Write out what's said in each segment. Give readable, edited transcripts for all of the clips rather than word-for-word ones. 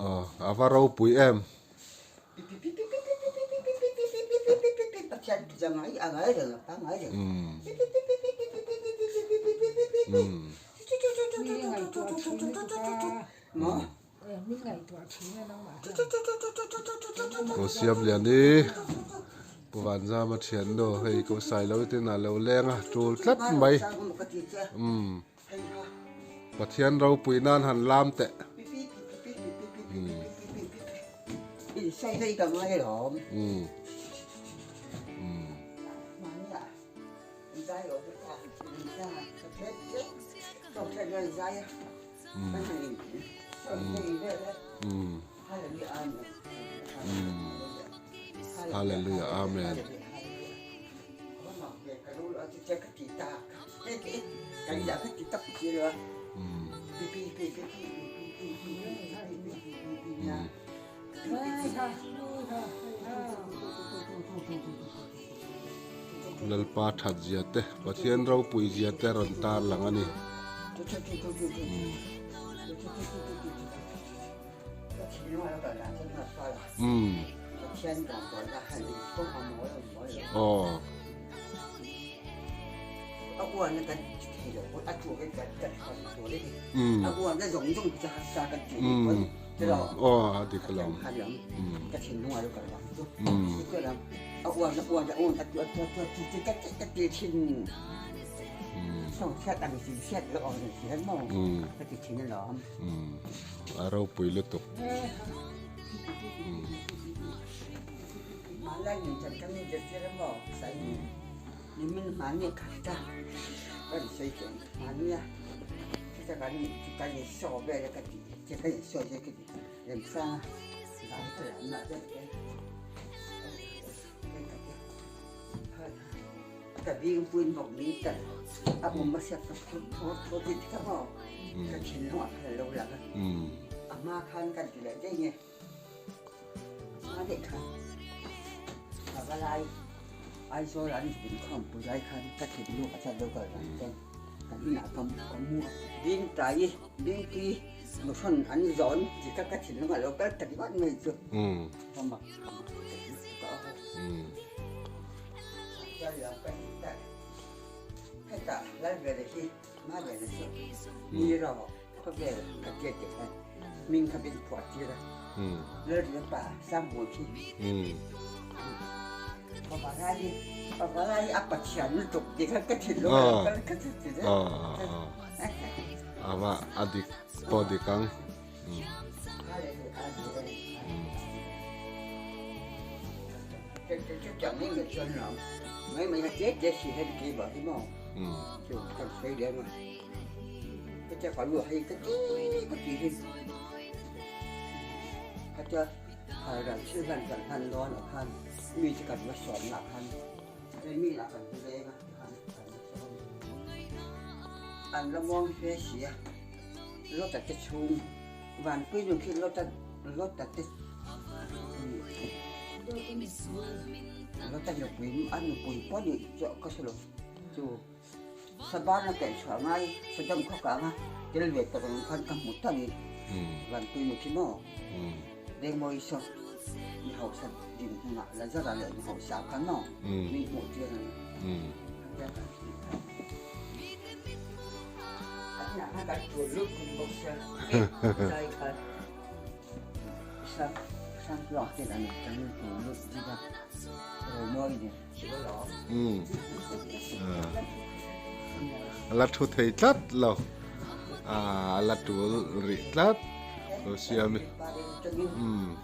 Aw a va ropui em. Ko Siamliani Pu Vanzama thiannu hei ko Sailo ten a lo leng a tul tlat mai umm Pathian ropui nan han lam teh umm umm. Hallelujah Amen. Lalpa that zia te Pathian ropui zia te rawn tar lang a ni. Umm. Aw. Umm. Umm. Aw a dik alawm. Umm. Umm. Umm. A ropui lutuk. Ava a dik pawh dik ang. A la thu thei tlat lo a la tul rih tlat lo siam i umm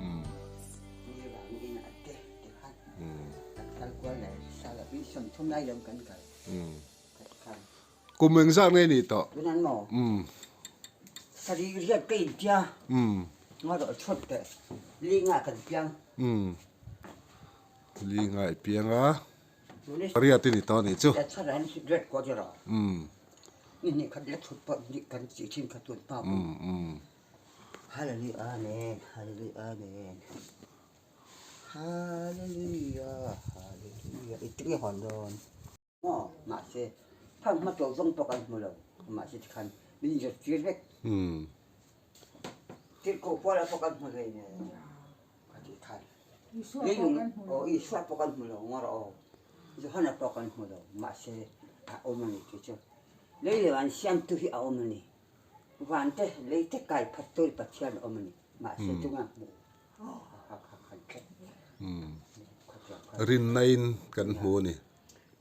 umm Kum eng zat nge nih tawh? Umm. Umm. Umm. Li ngai piang a. Pariat i ni tawh a nih chu. Umm. Umm umm. Hallelujah, Amen. Hallelujah, Hallelujah. Engtik nge hawn dawn? Maw? Mahse, phang hma tawh zawng pawh kan hmu lo. Mahse tikhan min zirtir vek. Tirhkoh Paula pawh kan hmu hlei nen ka tih khan. Leilung aw Isua pawh kan hmu lo ngawr aw. Johana pawh kan hmu lo. Mahse, a awm a ni tih chu. Lei leh van siamtu hi a awm a ni. Van te lei te kai phat tur Pathian a awm a ni. Mahse tunga hmuh Rinna in kan hmu a ni.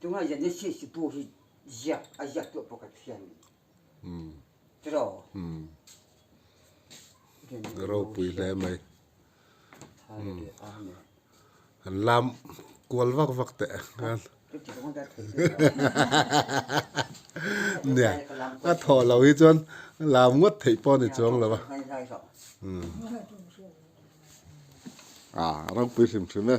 Tunga Genesis bu hi ziak a ziak tu pawh Pathian a ni. Tiraw? Ropui hle mai. Han lam kual vak vak teh khan. Nia, a thawh lo hi chuan lam ngawt theih pawh a ni chuang lo a. A ropui hrim hrim e.